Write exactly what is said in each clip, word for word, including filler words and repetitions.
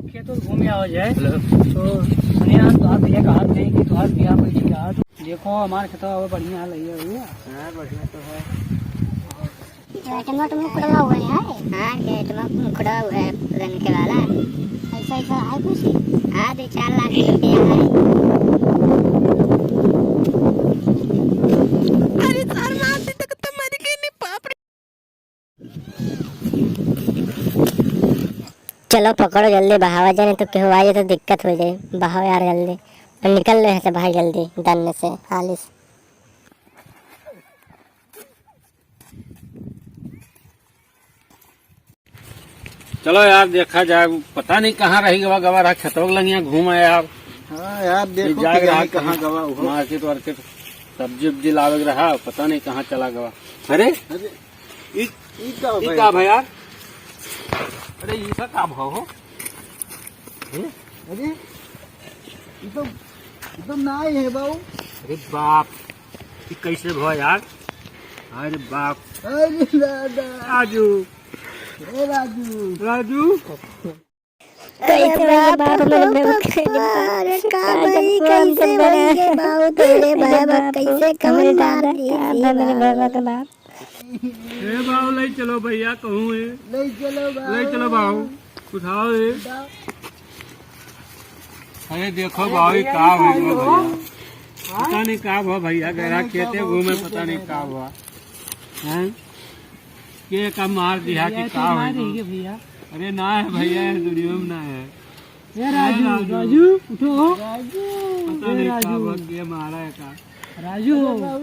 खेत और घूमे आओ जाए। हेलो। तो सुनिए, आज तो आप भैया कहा नहीं कि तो आज भैया कोई ठीक है। देखो, हमारे खेतवा वो बढ़िया हाल है, भैया। हाँ, बढ़िया तो है। खेतवा तो मुखड़ा हुआ है। हाँ, खेतवा मुखड़ा हुआ है, रंग के वाला। ऐसा, ऐसा है कुछ? हाँ, दो चार लाख रुपया है। अरे सर, मार दी तो, तो मर गई नहीं, बाप रे। चलो पकड़ो जल्दी, बहावा जाए, नहीं तो केहू आ जाए तो दिक्कत हो जाए। बहाओ यार जल्दी, और निकल लो यहाँ से बाहर जल्दी, दन में से, हाली से। चलो यार, देखा जाए, पता नहीं कहाँ रही गवा, गवा रहा, खेतवा के लंगिया घूम आया यार। हाँ यार, ये देखो जाग कि रहा यही कहाँ कहीं गवा हो। मार्केट वार्केट, सब्जी उब्जी लावे के रहा, पता नहीं कहाँ चला गवा। अरे, अरे, ई, ई का ई भाई? का भाई यार? अरे, ई का, का भाव हो? हैं? अरे, ई तो, ई तो नाई है बाबू। अरे बाप, ई कैसे भाव यार? अरे बाप। अरे दादा। राजू। ए राजू। राजू। कैसे अरे भइया बाप बाप, रे, हमरे बाप, बाप, अरे का आज भाई, हमको कैसे अंदर भइया बाप, अरे अरे बाबा, बाप, कैसे हमरे कौन मार दादा, दी का थी बा मेरे बाबा? बाबा के बाप। ए बाबू, ले चलो भइया, कहूँ है। ले चलो बाबू। ले चलो बाबू, उठाओ ए। उठाओ। अरे देखो अरे बाबू, भइया, का ये भइया, का भइया? पता नहीं का हुआ भइया, पता गया नहीं का खेते हुआ, घूमे, खेते पता नहीं घूमे। का हुआ। हैं? के का मार दिया कि भइया, का तो मार होई देंगे बा? भइया। अरे ना है भइया, ये दुनिया में ना है। ए राजू, राजू। राजू, उठो। राजू। पता ए नहीं का राजू। हुआ, के मारा है का। राजू।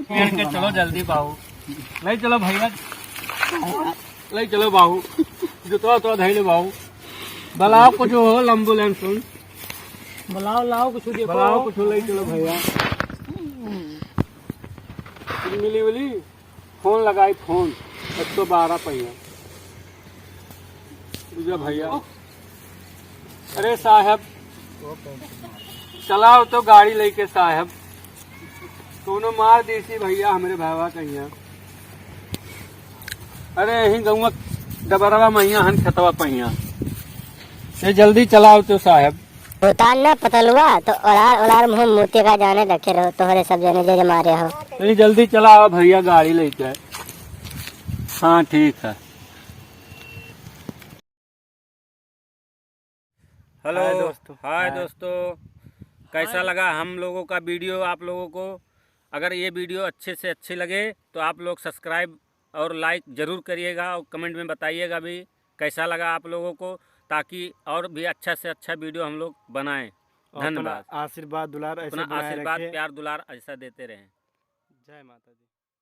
पेड़ के चलो जल्दी बाबू। ले चलो भइया। ले चलो बाबू। जुतवा उतवा धइले बाबू। बुलाओ कुछ हो, एम्बुलेंस उन। बुलाओ, लाओ कुछ देखो। बुलाओ कुछ, ले चलो भइया। मिली उली? फोन लगाई, फोन, एक सौ बारह पहिया। बुझा भइया। अरे साहब, चलाओ तो गाड़ी लेके साहब, कौनो मार देसी भइया हमरे भावा कहिया। अरे यहीं गौवा डबरवा महिया हन खेतवा पहिया। ये जल्दी चलाओ तो साहब। उतार ना पतलुआ, तो ओलार, ओलार मुँह मूते का जाने रखे रहो, तोहरे सब जने जे जे मारे हो। अरे जल्दी चला आवा भइया, गाड़ी लेके। हाँ, ठीक है। हेलो। हाय दोस्तों। हाय हाय। दोस्तों, कैसा हाय। लगा हम लोगों का वीडियो आप लोगों को? अगर ये वीडियो अच्छे से अच्छे लगे तो आप लोग सब्सक्राइब और लाइक ज़रूर करिएगा और कमेंट में बताइएगा भी कैसा लगा आप लोगों को, ताकि और भी अच्छा से अच्छा वीडियो हम लोग बनाएं। और अपना धन्यवाद। आशीर्वाद दुलार ऐसे अपना बनाए आशीर्वाद, रखें। प्यार दुलार ऐसा देते रहें। जय माता दी।